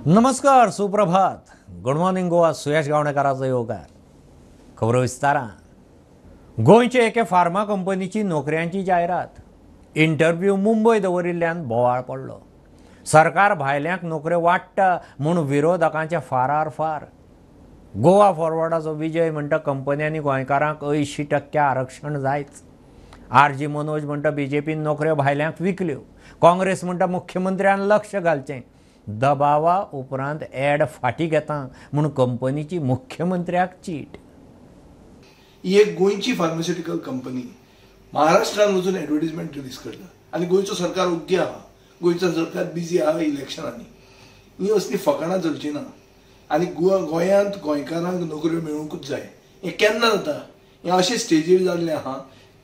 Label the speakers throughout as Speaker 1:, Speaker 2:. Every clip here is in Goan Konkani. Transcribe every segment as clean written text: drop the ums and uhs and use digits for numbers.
Speaker 1: नमस्कार, सुप्रभात, गुड मॉर्निंग गोवा. सुयश गावणेकाराचो येवकार. खबरो विस्तारान. गोंयचे एके फार्मा कंपनीची नोकऱ्यांची जायरात. इंटरव्यू मुंबय दवरिल्ल्यान बोवाळ पडलो. सरकार भायल्यांक नोकऱ्यो वाडटा म्हूण विरोधकांचे फारार फार. गोवा फॉरवर्डाचो विजय म्हणटा कंपन्यांनी गोंयकारांक 80% आरक्षण जायच. आर जी मनोज म्हणटा बीजेपीन नोकऱ्यो भायल्यांक विकल्यो. काँग्रेस म्हणटा मुख्यमंत्र्यान लक्ष घालचें. दबावा उपरांत एड फाटी घेता म्हूण कंपनीची मुख्यमंत्र्याक चीट.
Speaker 2: ही एक गोंयची फार्मास्युटिकल कंपनी महाराष्ट्रान वचून एडवर्टीजमेंट रिलीज करता आनी गोंयचो सरकार ओग्गी आहा. गोंयचो सरकार बिजी आहा इलेक्शनांनी. ही असली फकाणां चलची ना आनी गोंयांत गोंयकारांक नोकऱ्यो मेळूंकूच जाय. हें केन्ना जाता? हें अशें स्टेजीर जाल्लें आहा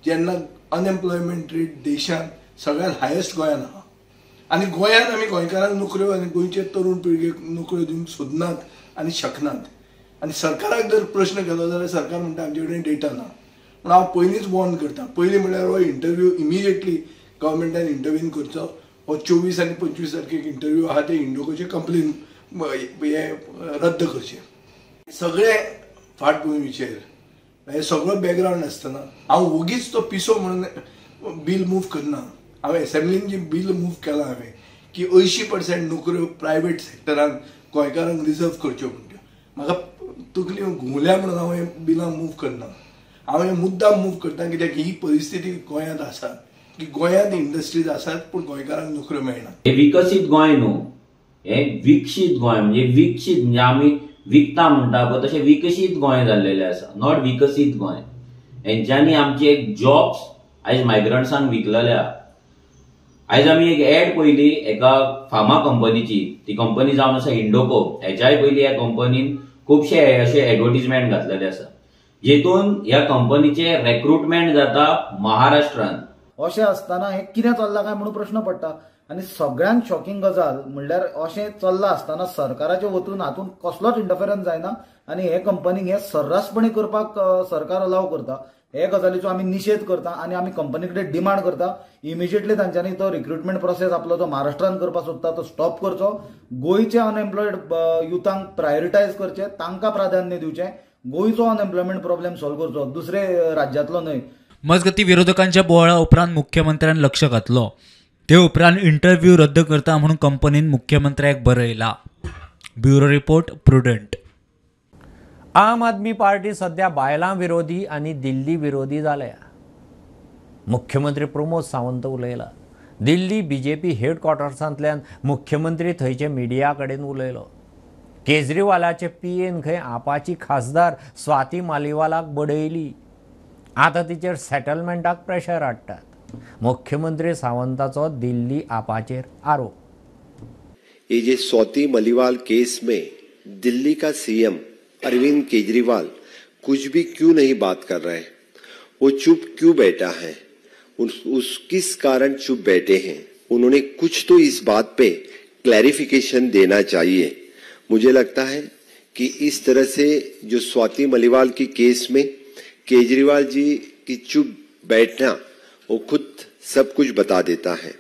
Speaker 2: जेन्ना अनएम्प्लॉयमेंट रेट देशांत सगळ्यांत हायेस्ट गोंयांत आहा आनी गोंयांत आमी गोंयकारांक नोकऱ्यो आनी गोंयचे तरुण पिळगेक नोकऱ्यो दिवंक सोदनात आनी शकनात. आनी सरकाराक जर प्रश्न केलो जाल्यार सरकार म्हणटा आमचे कडेन डेटा ना. पूण हांव पयलींच वॉर्न करता. पयलीं म्हणल्यार हो इंटरव्यू इमिजिएटली गव्हर्मेंटान इंटरव्हीन करचो. हो 24 आनी 25 तारखेक इंटरव्यू आहा ते इंडोकोचे कंप्लेन हे रद्द करचे. सगळे फाटभुंयेचेर हे सगळो बॅकग्रावंड आसतना हांव वोगीच तो पिसो म्हणून बील मूव करना. हांवें एसेंब्लीन जी बील मूव केलां हांवें की 80% नोकऱ्यो प्रायवेट सेक्टरान गोंयकारांक रिजर्व करच्यो म्हणट्यो. म्हाका तकली घुंवल्या म्हणून हांव हें बिलां मूव करना. हांव हें मुद्दाम मूव करता कित्याक ही परिस्थिती गोंयांत आसा की गोंयांत इंडस्ट्रीज आसात पूण गोंयकारांक नोकऱ्यो मेळना.
Speaker 3: हे विकसीत गोंय न्हू, हे विकसीत गोंय. म्हणजे विकसीत म्हणजे आमी विकता म्हणटा पळय तशें विकसीत गोंय जाल्लेलें आसा, not विकसीत गोंय. हेंच्यांनी आमचे जॉब्स आयज मायग्रंट्सांक विकलेल्या. आयज आमी एक एड पळयली एका फार्मा कंपनीची. ती कंपनी जावन आसा इंडोको. हेच्याय पयलीं ह्या कंपनीन खुबशे अशे एडवर्टीजमेंट घातलेले आसा जेतून ह्या कंपनीचे रेक्रुटमेंट जाता महाराष्ट्रान.
Speaker 4: अशें आसतना हें कितें चल्लां काय म्हणून प्रश्न पडटा. आनी सगळ्यांत शॉकिंग गजाल म्हणल्यार अशें चल्लां आसतना सरकाराच्या वतून हातूंत कसलोच इंटरफेरन्स जायना आनी हे कंपनीक हे सर्रासपणी करपाक सरकार अलाव करता. हे गजालीचो आमी निशेध करता आनी आमी कंपनी कडेन डिमांड करता इमिजिएटली तांच्यांनी तो रिक्रुटमेंट प्रोसेस आपलो जो महाराष्ट्रान करपाक सोदता तो स्टॉप करचो. गोंयचे अनएम्प्लॉयड युथांक प्रायोरिटायज करचे, तांकां प्राधान्य दिवचें, गोंयचो अनएम्प्लॉयमेंट प्रॉब्लेम सॉल्व करचो, दुसरे राज्यांतलो न्हय.
Speaker 5: मजगती विरोधकांच्या बोवाळा उपरांत मुख्यमंत्र्यान लक्ष घातलो. ते उपरांत इंटरव्यू रद्द करता म्हणून कंपनीन मुख्यमंत्र्याक बरयला. Bureau report, Prudent.
Speaker 1: Aam Aadmi party सध्या बायलां विरोधी आनी दिल्ली विरोधी जाल्या. मुख्यमंत्री प्रमोद सावंत उलयला. दिल्ली बीजेपी हेडक्वॉर्टर्सांतल्यान मुख्यमंत्री थंयचे मिडिया कडेन उलयलो. केजरीवालाचे पीएन खंय आपाची खासदार स्वाती मालिवालाक बडयली. आतां तिचेर सेटलमेंटाक प्रेशर हाडटात. मुख्यमंत्री सावंताचो दिल्ली आपाचेर आरोप.
Speaker 6: ये जे स्वाति मलिवाल केस में दिल्ली का सीएम अरविंद केजरीवाल कुछ भी क्यों नहीं बात कर रहे, वो चुप क्यों बैठा है, उस किस कारण चुप बैठे हैं? उन्होंने कुछ तो इस बात पे क्लैरिफिकेशन देना चाहिए. मुझे लगता है कि इस तरह से जो स्वाति मलिवाल की केस में केजरीवाल जी की चुप बैठना वो खुद सब कुछ बता देता है.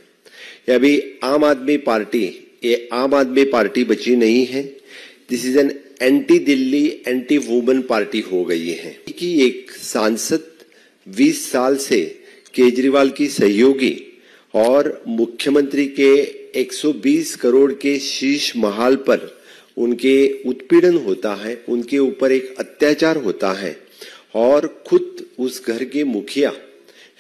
Speaker 6: अभी आम आदमी पार्टी, ये आम आदमी पार्टी बची नहीं है. This is an anti Delhi, anti woman party हो गई है कि एक सांसद 20 साल से केजरीवाल की सहयोगी और मुख्यमंत्री के 120 करोड़ के शीश महल पर उनके उत्पीड़न होता है, उनके ऊपर एक अत्याचार होता है और खुद उस घर के मुखिया,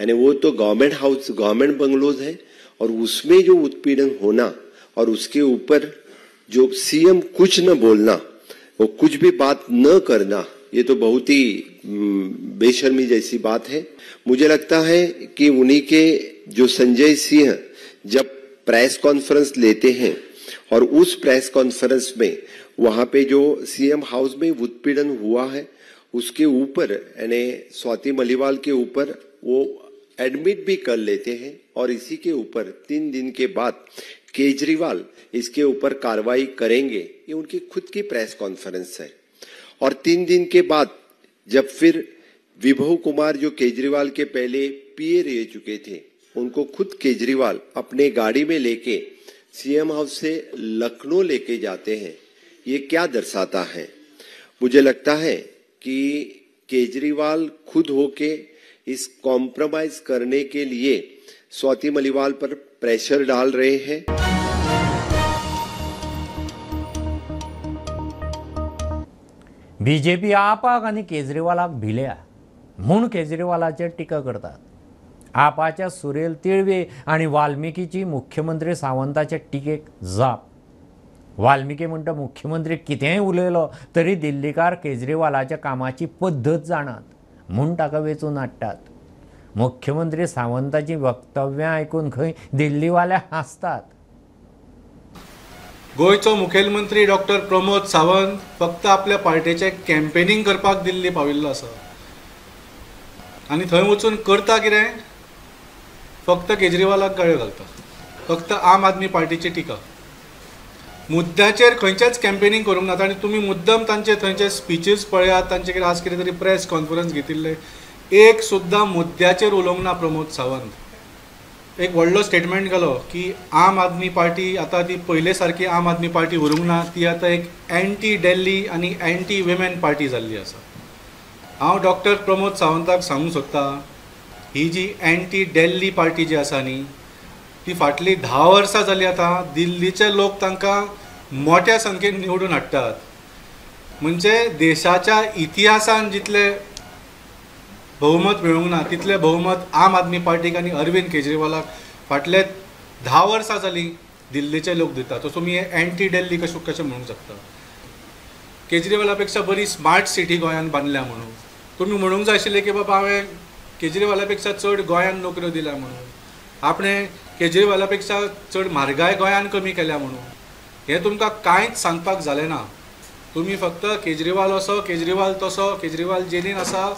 Speaker 6: यानी वो तो गवर्नमेंट हाउस, गवर्नमेंट बंगलोज है और उसमें जो उत्पीड़न होना और उसके ऊपर जो सीएम कुछ न बोलना, वो कुछ भी बात न करना, ये तो बहुत ही बेशर्मी जैसी बात है. मुझे लगता है कि उन्हीं के जो संजय सिंह जब प्रेस कॉन्फ्रेंस लेते हैं और उस प्रेस कॉन्फ्रेंस में वहां पे जो सीएम हाउस में उत्पीड़न हुआ है उसके ऊपर, यानी स्वाति मलिवाल के ऊपर वो एडमिट भी कर लेते हैं और इसी के ऊपर 3 दिन के बाद केजरीवाल इसके ऊपर कार्रवाई करेंगे, ये उनकी खुद की प्रेस कॉन्फ्रेंस है. और 3 दिन के बाद जब फिर विभव कुमार जो केजरीवाल के पहले पीए रह चुके थे, उनको खुद केजरीवाल अपने गाड़ी में लेके सीएम हाउस से लखनऊ लेके जाते हैं, ये क्या दर्शाता है? मुझे लगता है कि केजरीवाल खुद होके इस कॉम्प्रोमाइज करने के लिए स्वाति मलिवाल पर प्रेशर डाल रहे हैं।
Speaker 1: बीजेपी आपाक आनी केजरीवालाक भिल्या म्हूण केजरीवालाचेर टिका करतात। आपाच्या सुरेल तिळवे आनी वाल्मिकीची मुख्यमंत्री सावंताच्या टिकेक जाप। वाल्मिकी म्हणटा मुख्यमंत्री कितेंय उलयलो तरी दिल्लीकार केजरीवालाच्या कामाची पद्दत जाणात म्हूण ताका वेंचून हाडटात। मुख्यमंत्री सावंताची वक्तव्यां आयकून खंय दिल्लीवाले हांसतात।
Speaker 7: गोंयचो मुखेलमंत्री डॉक्टर प्रमोद सावंत फक्त आपल्या पार्टीचें कॅम्पेनिंग करपाक दिल्ली पाविल्लो आसा आनी थंय वचून करता कितें, फक्त केजरीवालाक गाळयो घालता, फक्त आम आदमी पार्टीची टिका, मुद्द्याचेर खंयचेच कॅम्पेनिंग करूंक नात। आनी तुमी मुद्दम तांचे थंयचे स्पिचीस पळयात, तांचे कितें आज कितें तरी प्रेस कॉन्फरन्स घेतिल्ले, एक सुद्दां मुद्द्याचेर उलोवंक ना प्रमोद सावंत। एक व्हडलो स्टेटमेंट घालो की आम आदमी पार्टी आतां ती पयले सारकी आम आदमी पार्टी उरूंक ना, ती आतां एक एंटी दिल्ली आनी एंटी विमेन पार्टी जाल्ली आसा। हांव डॉक्टर प्रमोद सावंताक सांगूंक सोदतां, ही जी एंटी दिल्ली पार्टी जी आसा न्ही, ती फाटलीं 10 वर्सां जालीं आतां दिल्लीचे लोक तांकां मोठ्या संख्येन निवडून हाडटात। म्हणजे देशाच्या इतिहासान जितले बहुमत मेळूंक ना तितले बहुमत आम आदमी पार्टीक आनी अरविंद केजरीवालाक फाटले 10 वर्सां जालीं दिल्लीचे लोक दितात। सो तुमी एंटी दिल्ली कशें कशें म्हणूंक शकता? केजरीवाला पेक्षा बरी स्मार्ट सिटी गोंयांत बांदल्या म्हणून तुमी म्हणूंक जाय आशिल्लें की बाबा हांवें केजरीवाला पेक्षा चड गोंयांत नोकऱ्यो दिल्या म्हणून, आपणें केजरीवाला पेक्षा चड म्हारगाय गोंयांत कमी केल्या म्हणून। हें तुमकां कांयच सांगपाक जालें ना। तुमी फक्त केजरीवाल असो, केजरीवाल तसो, केजरीवाल जेलीन आसा,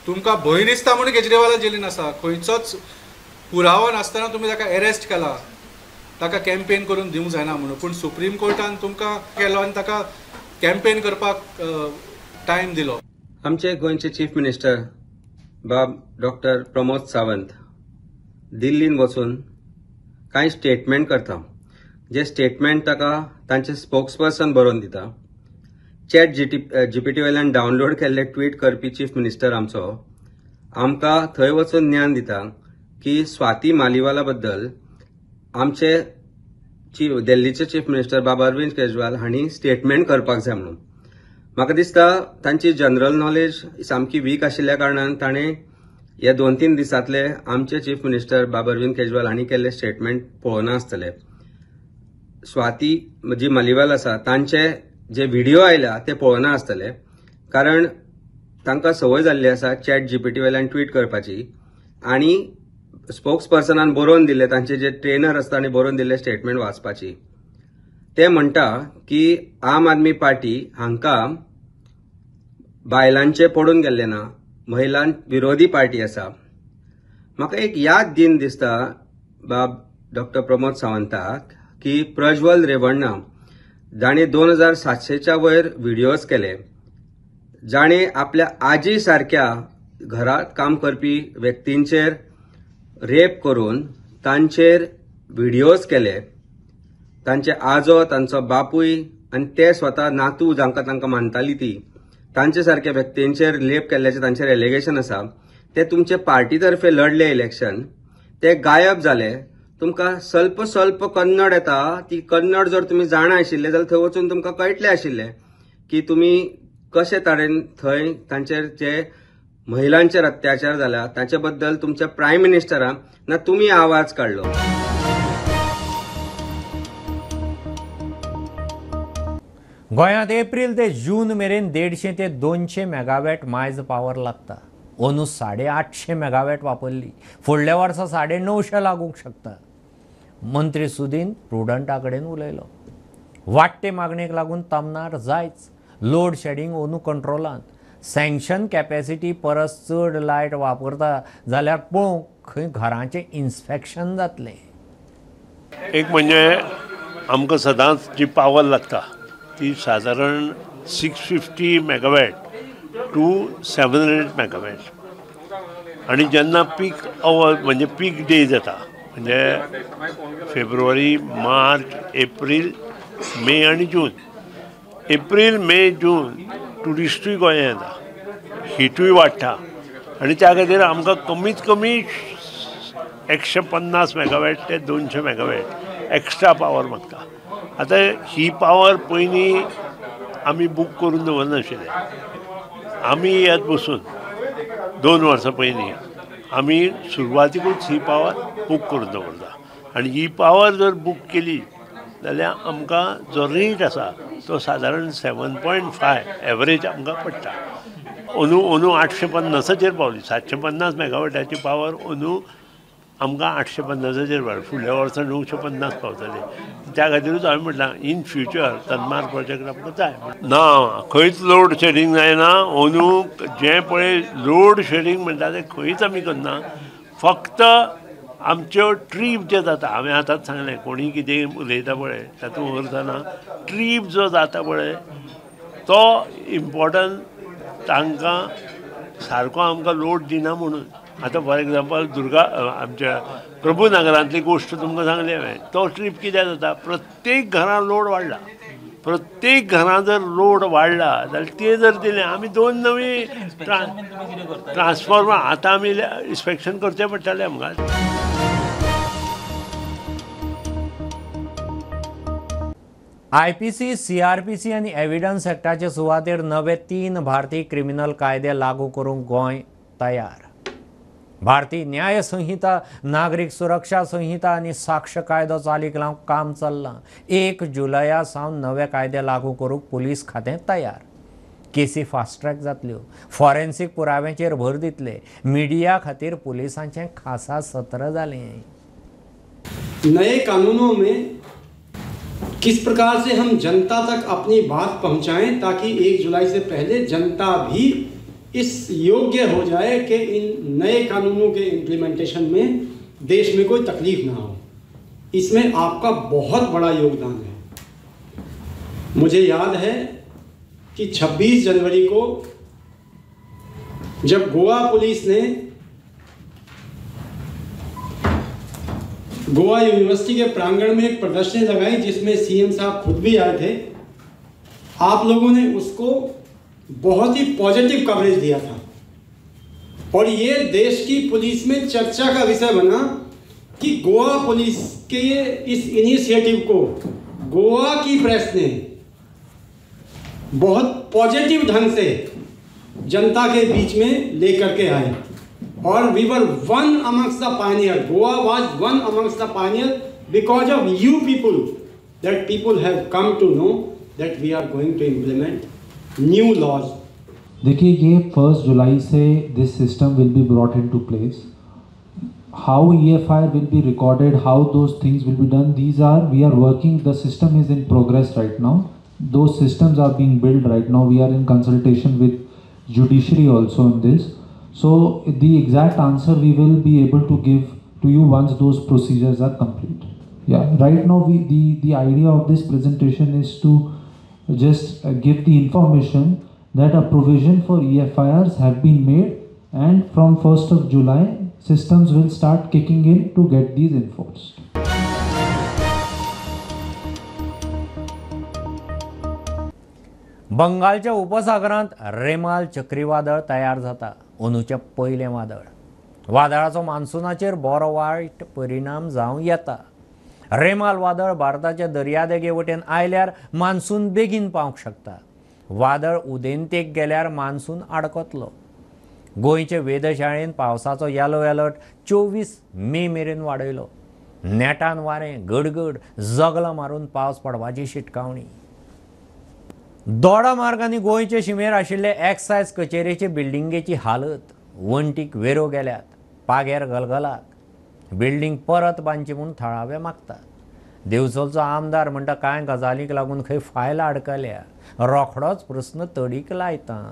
Speaker 7: तुमकां भंय दिसता म्हणून केजरीवाल जेलीन आसा, खंयचोच पुरावो नासतना तुमी ताका एरेस्ट केला, ताका कॅम्पेन करून दिवंक जायना म्हणून। पूण सुप्रीम कोर्टान तुमकां केलो आनी ताका कॅम्पेन करपाक टायम दिलो।
Speaker 8: आमचे गोंयचे चीफ मिनिस्टर बाब डॉक्टर प्रमोद सावंत दिल्लीन वचून कांय स्टेटमेंट करता, जे स्टेटमेंट ताका तांचे स्पोक्स पर्सन बरोवन दिता। चॅट जीपीटी वयल्यान डावनलोड केल्ले ट्वीट करपी चीफ मिनिस्टर आमचो आमकां थंय वचून ज्ञान दिता की स्वाती मालिवाला बद्दल आमचे दिल्लीचे चीफ मिनिस्टर बाब अरविंद केजरीवाल हांणी स्टेटमेंट करपाक जाय म्हणून। म्हाका दिसता तांची जनरल नॉलेज सामकी वीक आशिल्ल्या कारणान ताणें ह्या 2-3 दिसांतले आमचे चीफ मिनिस्टर बाब अरविंद केजरीवाल हांणी केल्ले स्टेटमेंट पळोवना आसतले। स्वाती जी मालिवाल आसा तांचे जे व्हिडिओ आयल्या ते पळोवना आसतले, कारण तांकां संवय जाल्ली आसा चॅट जीपीटी वयल्यान ट्वीट करपाची आनी स्पोक्स पर्सनान बरोवन दिल्ले तांचे जे ट्रेनर आसता आनी बरोवन दिल्ले स्टेटमेंट वाचपाची। ते म्हणटा की आम आदमी पार्टी हांकां बायलांचे पडून गेल्ले ना, महिलां विरोधी पार्टी आसा। म्हाका एक याद दिन दिसता बाब डॉक्टर प्रमोद सावंताक की प्रज्वल रेवण्णा जाणे 2700च्या वयर व्हिडियोज केले, जाणे आपल्या आजी सारक्या घरात काम करपी व्यक्तींचेर रेप करून तांचेर व्हिडियोज केले, तांचे आजो, तांचो बापूय आनी ते स्वता नातू जांकां तांकां मानताली ती तांचे सारक्या व्यक्तींचेर रेप केल्ल्याचें तांचेर एलिगेशन आसा। ते तुमचे पार्टी तर्फे लढले इलेक्शन, ते गायब जाले। तुमकां स्वल्प स्वल्प कन्नड येता, ती कन्नड जर तुमी जाणा आशिल्ले जाल्यार थंय वचून तुमकां कळटलें आशिल्लें की तुमी कशे तरेन थंय तांचेर जे महिलांचेर अत्याचार जाला ताचे बद्दल तुमच्या प्रायम मिनिस्टरान ना तुमी आवाज काडलो।
Speaker 1: गोंयांत एप्रील ते जून मेरेन 150 ते 200 मेगावॅट मायज पावर लागता। अंदू 850 मेगावॅट वापरली, फुडल्या वर्सा 950 लागूंक शकता। मंत्री सुदीन प्रुडंटा कडेन उलयलो। वाडटे मागणेक लागून तमनार जायच, लोड शेडिंग अंदू कंट्रोलांत, सँक्शन कॅपॅसिटी परस चड लायट वापरता जाल्यार पळोवंक खंय घरांचें इन्स्पेक्शन जातलें।
Speaker 9: एक म्हणजे आमकां सदांच जी पावर लागता ती सादारण 650 मेगावॅट टू 700 मेगावॅट, आनी जेन्ना पीक our म्हणजे पीक डे जाता म्हणजे फेब्रुवारी, मार्च, एप्रील, मे आनी जून. एप्रील, मे, जून ट्युरिस्टूय गोंयांत येता, हिटूय वाडटा आनी त्या खातीर आमकां कमीत कमी 150 मेगावॅट ते 200 मेगावॅट एक्स्ट्रा पावर मागता. आतां ही पावर पयलीं आमी बूक करून दवरनाशिल्ले. आमी येत बसून 2 वर्सां पयलीं आमी सुरवातीकूच ही पावर बूक करून दवरता आनी ही पावर जर बूक केली जाल्यार आमकां जो रेट आसा तो सादारण 7.5 एवरेज आमकां पडटा. अंदू अंदू 850चेर पावली. 750 मेगावॅटाची पावर अंदू आमकां 850चेर पावली. फुडल्या वर्सा 950 पावतले. त्या खातीरूच हांवें म्हटलां इन फ्युचर तन्मार प्रोजेक्ट आमकां जाय. ना, खंयच लोड शेडींग जायना. अंदू जें पळय लोड शेडींग म्हणटा तें खंयच आमी करना. फक्त आमच्यो ट्रीप जे जाता, हांवें आतांच सांगलें कोणी कितें उलयता पळय तातूंत अर्थ ना. ट्रीप जो जाता पळय तो इम्पॉर्टंट, तांकां सारको आमकां लोड दिना म्हणून. आतां फॉर एग्जाम्पल दुर्गा आमच्या प्रभुनगरांतली गोश्ट तुमकां सांगली हांवें, तो ट्रीप कित्याक जाता, प्रत्येक घरां लोड वाडला. प्रत्येक घरां जर लोड वाडला जाल्यार ते जर दिलें आमी 2 नवी ट्रान्सफॉर्मर आतां आमी इन्स्पेक्शन करचें पडटलें आमकां.
Speaker 1: IPC, CRPC आनी एव्हिडन्स एक्टाचे सुवातेर नवे 3 भारतीय क्रिमिनल कायदे लागू करूंक गोंय तयार. भारतीय न्याय संहिता, नागरीक सुरक्षा संहिता आनी साक्ष कायदो चालीक लावंक काम चल्लां. 1 जुलया सावन नवे कायदे लागू करूंक पुलीस खातें तयार. केसी फास्ट ट्रॅक जातल्यो, फॉरेन्सीक पुराव्यांचेर भर दितले. मिडिया खातीर पुलिसांचें खासा सत्र जालें.
Speaker 10: नए कानूनों में किस प्रकार से हम जनता तक अपनी बात पहुंचाएं ताकि 1 जुलाई से पहले जनता भी इस योग्य हो जाए कि इन नए कानूनों के इम्प्लीमेंटेशन में देश में कोई तकलीफ ना हो, इसमें आपका बहुत बड़ा योगदान है। मुझे याद है कि 26 जनवरी को जब गोवा पुलिस ने गोवा यूनिवर्सिटी के प्रांगण में एक प्रदर्शनी लगाई जिसमें सीएम साहब खुद भी आए थे, आप लोगों ने उसको बहुत ही पॉजिटिव कवरेज दिया था और ये देश की पुलिस में चर्चा का विषय बना कि गोवा पुलिस के इस इनिशिएटिव को गोवा की प्रेस ने बहुत पॉजिटिव ढंग से जनता के बीच में लेकर के आए और we were one amongst the pioneer. Goa was one amongst the pioneer because of you people, that people have come to know that we are going to implement new laws.
Speaker 11: देखिए, ये 1 जुलाई से this system will be brought into place. How EFIR will be recorded, how those things will be done, these are, we are working, the system is in progress right now. Those systems are being built right now. We are in consultation with judiciary also in this. So the exact answer we will be able to give to you once those procedures are complete. Yeah, right now we, the idea of this presentation is to just give the information that a provision for EFIRs have been made and from 1st of July systems will start kicking in to get these enforced.
Speaker 1: बंगालच्या उपसागरांत रेमाल चक्रीवादळ तयार जाता. अंदूचें पयलें वादळ. वादळाचो मान्सूनाचेर बरो वायट परिणाम जावं येता. रेमाल वादळ भारताच्या दर्यादेगे वटेन आयल्यार मान्सून बेगीन पावंक शकता. वादळ उदेंतेक गेल्यार मान्सून आडकतलो. गोंयचे वेधशाळेन पावसाचो येलो अलर्ट 24 मे मेरेन वाडयलो. नेटान वारें, गडगड, जगलां मारून पावस पडपाची शिटकावणी. दोडा मार्ग आनी गोंयचे शिमेर आशिल्ले एक्सायज कचेरेचे बिल्डिंगेची हालत. वण्टीक वेरो गेल्यात, पागेर गलगलात. बिल्डींग परत बांदची म्हूण थळावे मागतात. दिवचलचो आमदार म्हणटा कांय गजालींक लागून खंय फायल आडकल्या, रोखडोच प्रस्न तडीक लायता.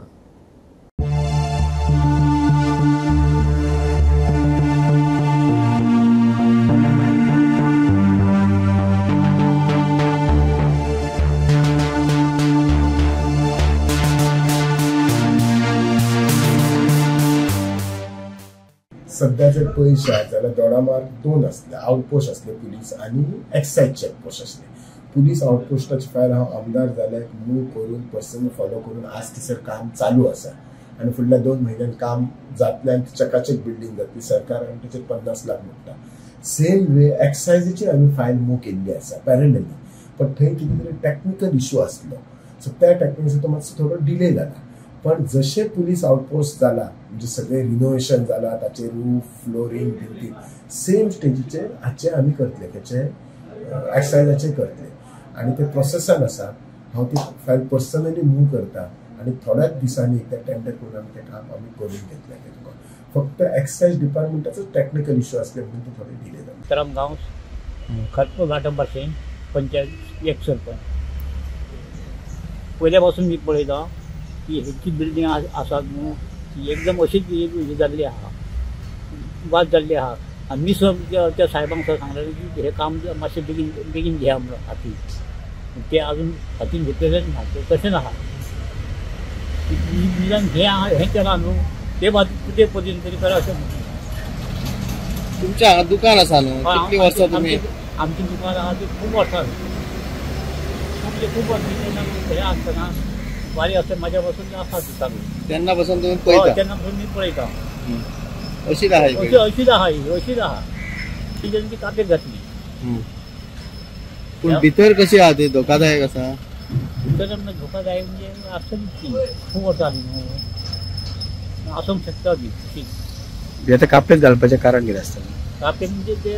Speaker 12: सध्या जर पळयशात जाल्यार दोडामार्ग 2 आसले आउटपोस्ट आसले पुलीस आनी एक्सायज चेकपोस्ट आसले. पुलीस आउटपोस्टाची फायल हांव आमदार जाल्यार मूव करून पर्सनली फॉलो करून आज थंयसर काम चालू आसा आनी फुडल्या 2 म्हयन्यान काम जातलें आनी चकाचक बिल्डींग जातली. सरकार आनी तेचेर 50 लाख म्हणटा. सेम वे एक्सायजीची हांवें फायल मूव केल्ली आसा पॅरलली, पण थंय कितें तरी टॅक्निकल इशू आसलो, सो त्या टॅक्निकल तो मातसो थोडो डिले जाला. पण जशें पुलीस आउटपोस्ट जाला म्हणजे सगळें रिनोवेशन जाला, ताचे रूफ फ्लोरींग भिंती सेम स्टेजीचेर हाचे आमी करतले, तेचे एक्सायजाचे करतले आनी ते प्रोसेसान आसा. हांव ती फायल पर्सनली मूव करता आनी थोड्याच दिसांनी एकदा टेंडर करून आमी तें काम आमी करून घेतलें. तें तुका फक्त एक्सायज डिपार्टमेंटाचो टॅक्निकल इशू आसले म्हणून ते थोडे डिले जाले.
Speaker 13: सीताराम गांवस, खरपूर घाटंबाशेन पंचायत एक सरपंच. पयल्या पासून मी पळयता की हेची बिल्डींग आसा न्हू ती एकदम अशीच हे जाल्ली आहा, वाद जाल्ली आहा. आनी मी सुद्दां त्या साहेबांक सुद्दां सांगलेलें की हें काम मातशें बेगीन बेगीन घेया म्हणून हातीन, ते अजून हातीन घेतलेलेंच ना, ते तशेंच आहा. निदान हें हें केलां न्हू ते ते पद्दतीन तरी करा अशें म्हणटा.
Speaker 14: तुमच्या हांगा दुकान आसा न्हू, कितलीं वर्सां तुमी?
Speaker 13: आमचें दुकान आहा तें खूब वर्सां, खूब वर्सां हें आसतना वारी आसतना म्हाज्या पासून आसा चालू.
Speaker 14: तेन्ना पासून तुमी पळयता?
Speaker 13: तेन्ना पासून मी पळयता.
Speaker 14: अशीच आहा,
Speaker 13: अशीच आहा, अशीच आहा. ती कापेक घातली.
Speaker 14: पूण भितर कशी आहा ती धोकादायक आसा?
Speaker 13: भितर धोकादायक म्हणजे आसतलीच ती, खूब वर्सां जालीं न्हू, आसूंक शकता ती तशीच.
Speaker 14: आतां कापेत घालपाचें कारण कितें आसतलें?
Speaker 13: कापेत म्हणजे ते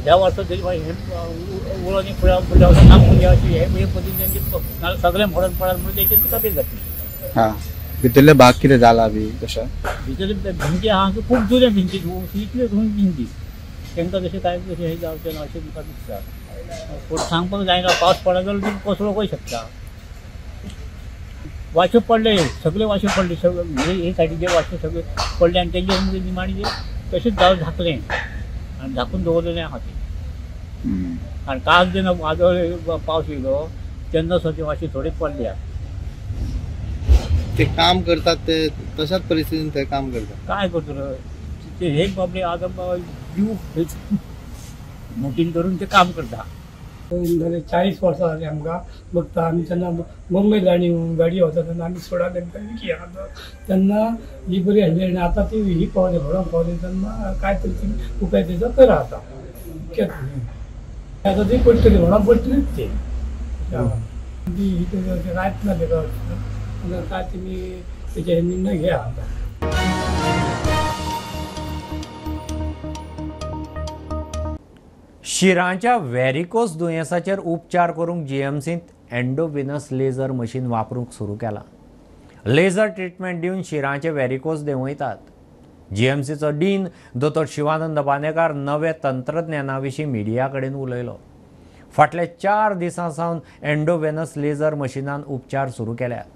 Speaker 13: ह्या वर्सा तरी हें उलोवणी फुडल्या फुडल्या वर्सा काम करुया अशें हे पद्दतीन तेंचे सगळें मोडून पडात म्हणून तेचेर कापेत घातली.
Speaker 14: हां, भितरले भाग कितें जाला बी तशें?
Speaker 13: भितरले भिंती आहा खूब जुन्या भिंती, इतल्यो भिंती तांकां तशें कांय तशें हें जावचें ना अशें म्हाका दिसता. पूण सांगपाक जायना, पावस पडत जाल्यार ती कोसळोंकूय शकता. वाशे पडले, सगळे वाशे पडले, सगळे हे सायडीचे वाशे सगळे पडले आनी तेंचे मागीर निमाणें तशेंच धाकलें आनी धाकून दवरलेलें आहा तें. आनी काल जेन्ना वादळ पावस येयलो तेन्ना सुद्दां ते वाशे थोडे पडले.
Speaker 14: ते काम करतात ते तशाच परिस्थितीन ते काम करतात.
Speaker 13: काय करतलो ते हे बाबडे आतां जीव मोटीन धरून ते काम करता.
Speaker 10: 40 वर्सां जालीं आमकां बघता. आमी जेन्ना मुंबय लाणी गाडी वता तेन्ना आमी सोडा तेंकां विकी आतां तेन्ना ही बरी आसली आनी आतां ती ही पावली घडोवंक पावली तेन्ना काय तरी ती उपाय तेजो करा आतां. आतां ती पडटली व्हडोंक पडटलीच ती ती कांयच ना तेका, काय तुमी तेजे निर्णय घेया आतां.
Speaker 1: शिरांच्या व्हेरिकोस दुयेंसाचेर उपचार करूंक जीएमसींत एंडोव्हेनस लेझर मशीन वापरूंक सुरू केलां. लेझर ट्रिटमेंट दिवन शिरांचे व्हेरिकोस देंवयतात. जीएमसीचो डीन दोतोर शिवानंद बांदेकार नवे तंत्रज्ञाना विशीं मिडिया कडेन उलयलो. फाटल्या 4 दिसां सावन एंडोव्हेनस लेझर मशिनान उपचार सुरू केल्यात.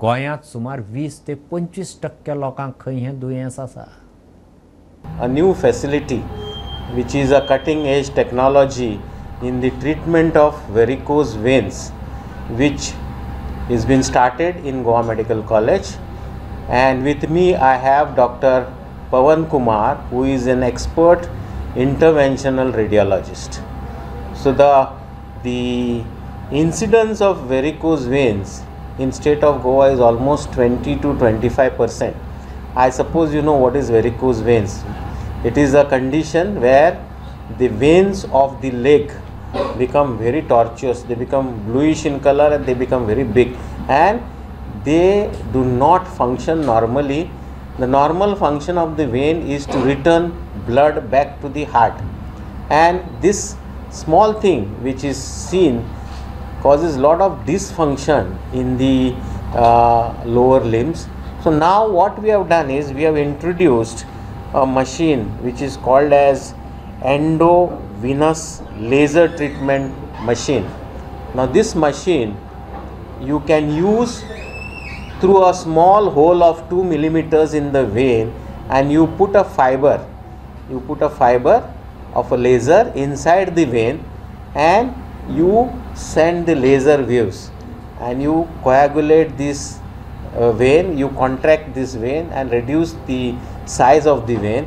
Speaker 1: गोंयांत सुमार 20 ते 25% लोकांक खंय हें दुयेंस आसा.
Speaker 15: A new facility which is a cutting edge technology in the treatment of varicose veins, which has been started in Goa Medical College. And with me I have Dr. Pawan Kumar, who is an expert interventional radiologist. So the incidence of varicose veins in state of Goa is almost 20 to 25%. I suppose you know what is varicose veins. It is a condition where the veins of the leg become very tortuous, they become bluish in color and they become very big, and they do not function normally. The normal function of the vein is to return blood back to the heart, and this small thing which is seen causes lot of dysfunction in the lower limbs. So now what we have done is we have introduced a machine which is called as endovenous laser treatment machine. Now this machine you can use through a small hole of 2 millimeters in the vein, and you put a fiber, of a laser inside the vein, and you send the laser waves and you coagulate this vein, you contract this vein and reduce the size of the vein,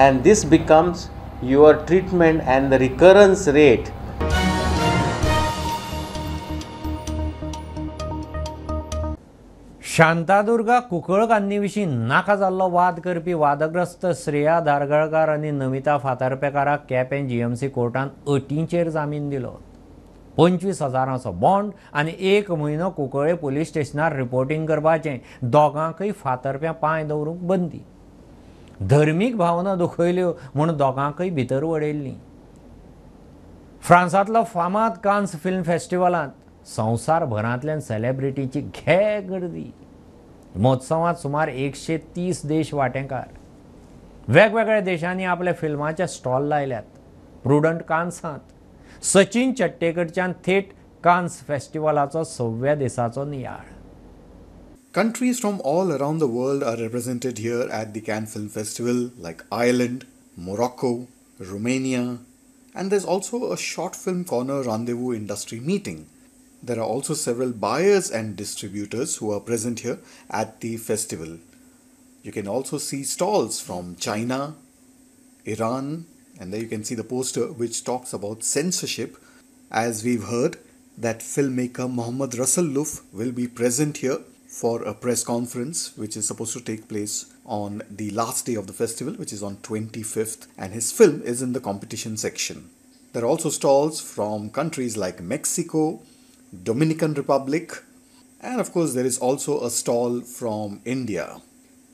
Speaker 15: and this becomes your treatment and the recurrence rate.
Speaker 1: Shantadurga कुंकळकान्नी विशीं नाका जाल्लो वाद करपी वादग्रस्त श्रेया धारगळकार आनी नमिता फातर्पेकाराक केपें जीएमसी कोर्टान अटींचेर जामीन दिलो. 25,000चो बॉन्ड आनी 1 म्हयनो कुंकळे पुलीस स्टेशनार रिपोर्टिंग करपाचें. दोगांकय फातर्प्यां पांय दवरूंक बंदी. धर्मीक भावना दुखयल्यो म्हूण दोगांकय भितर वडयल्लीं. फ्रांसांतलो फामाद कान्स फिल्म फेस्टिवलांत संवसारभरांतल्यान सेलेब्रिटीची घे गर्दी. महोत्सवांत सुमार 130 देश वांटेकार. वेगवेगळ्या देशांनी आपल्या फिल्माचे स्टॉल लायल्यात. प्रुडंट कान्सांत सचिन चट्टेकडच्यान थेट कान्स फेस्टिवलाचो 6व्या दिसाचो नियाळ.
Speaker 16: Countries from all around the world are represented here at the Cannes Film Festival, like Ireland, Morocco, Romania, and there's also a short film corner rendezvous industry meeting. There are also several buyers and distributors who are present here at the festival. You can also see stalls from China, Iran, and there you can see the poster which talks about censorship. As we've heard, that filmmaker Mohammad Rasul Luf will be present here for a press conference which is supposed to take place on the last day of the festival, which is on 25th, and his film is in the competition section. There are also stalls from countries like Mexico, Dominican Republic, and of course there is also a stall from India.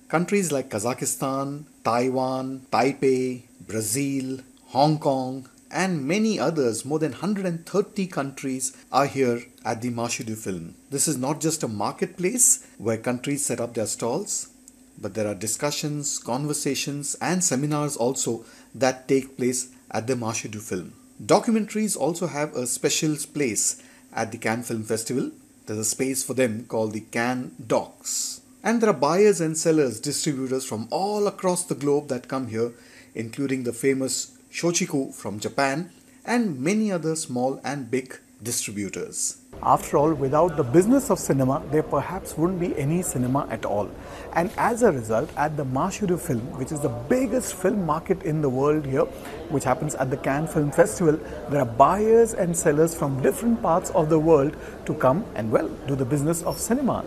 Speaker 16: Countries like Kazakhstan, Taiwan, Taipei, Brazil, Hong Kong, and many others, more than 130 countries are here at the Marché du Film. This is not just a marketplace where countries set up their stalls, but there are discussions, conversations, and seminars also that take place at the Marché du Film. Documentaries also have a special place at the Cannes Film Festival. There's a space for them called the Cannes Docs. And there are buyers and sellers, distributors from all across the globe that come here, including the famous Shochiku from Japan and many other small and big distributors.
Speaker 17: After all, without the business of cinema, there perhaps wouldn't be any cinema at all. And as a result, at the Marché du Film, which is the biggest film market in the world here, which happens at the Cannes Film Festival, there are buyers and sellers from different parts of the world to come and, well, do the business of cinema.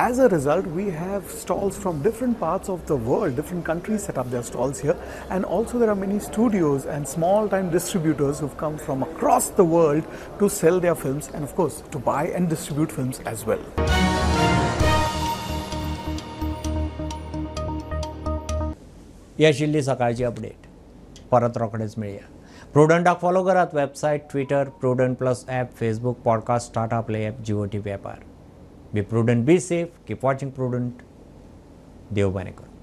Speaker 17: As a result, we have stalls from different parts of the world, different countries set up their stalls here, and also there are many studios and small-time distributors who've come from across the world to sell their films and, of course, to buy and distribute films as well.
Speaker 1: ही आशिल्ली सकाळची अपडेट. परत रोखडेच मेळया. प्रुडंटाक फॉलो करात website, Twitter, Prudent plus app, Facebook, podcast, Tata Play app, Jio TV ॲपार. Be prudent, be safe, keep watching Prudent. देव बरें करूं.